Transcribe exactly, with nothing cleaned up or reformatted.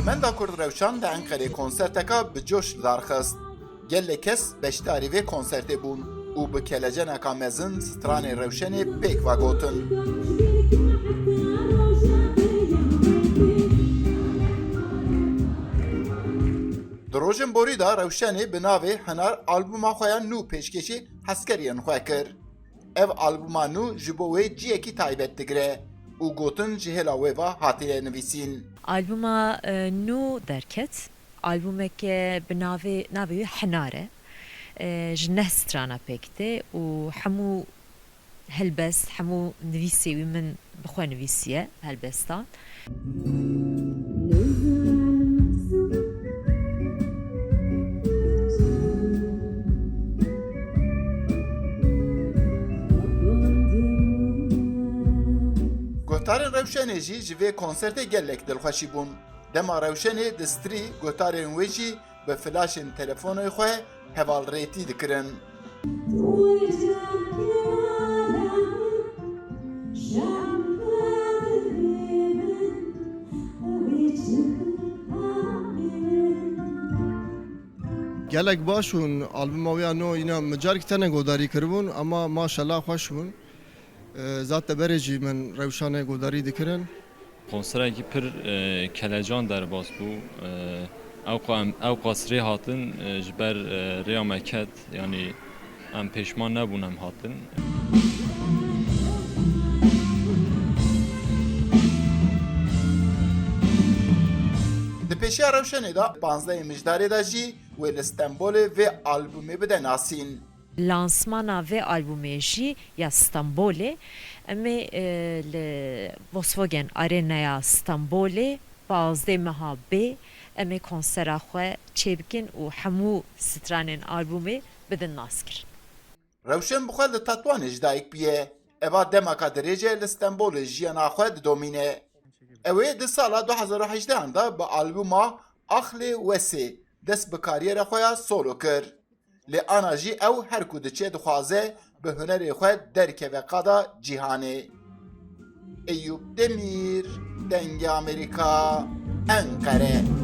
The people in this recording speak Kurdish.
Menda Kurd Rewşan di Enqerê konserteka bi coş li dar xist. Gelek kes beşdarî vê konsertê bûn û bi keleceneka mezin stranê Rewşenê pêk ve gotin. Di rojên borî de Rewşenê bi navê Hinar albûma xwe ya nû pêşkêşî hezkeriyên xwe kir. Ev albûma nû ji bo wê ciyekî taybet digire û gotin ji hêla wê ve hatiye nivîsîn. Albûma, e, nû derket. Albûmeke bi navê, navê wê Hinar e. E, ji neh strana pêk tê û hemû helbest, hemû nivîsê wî min bi xwe nivîsiye, helbestan. Guhdarên Rewşenê jî ji vê konsertê gelek dilxweşî bûn. Dema Rewşenê distrî, guhdarên wê jî bi flaşên telefonê xwe hevalrêtî dikirin. Gelek baş bûn, albûma wî ya nû, îna min carkî tene godarî kiribûn, ama maşallah xweş bûn. E, zat teberê jî min Rewşanê godarî dikirin. Konserekî pir, e, kelecan derbas bû. E, ewqa em, ewqas rê hatin, e, ji ber, e, rêya me ket, yanî em pêşman nebûn em hatin. Di pêşiya Rewşenê de panzdehê Mijdarê de jî wê li Stenbolê vê albûmê bide nasîn. Lansmana vê albûmê jî ya Stenbolê. Em ê, e, li Volkswagen Arenaya Stenbolê pazdeh meha bê em ê konsera xwe çêbikin û hemû stranên albûmê bidin naskirin. Rewşen bi xwe li Tetwanê ji dayik bûye. Eva demeka dirêj e li Stenbolê jiyana xwe didomîne. Ew ê di sala du hezar û hejdehan de bi albûma Axlê Wesê dest bi kariyera xwe ya solo kir. Lê ana jî ew her ku diçe dixwaze bi hunerê xwe derkeve qada cîhanê. Eyûp Demîr, Dengê Amerîka, Enqere.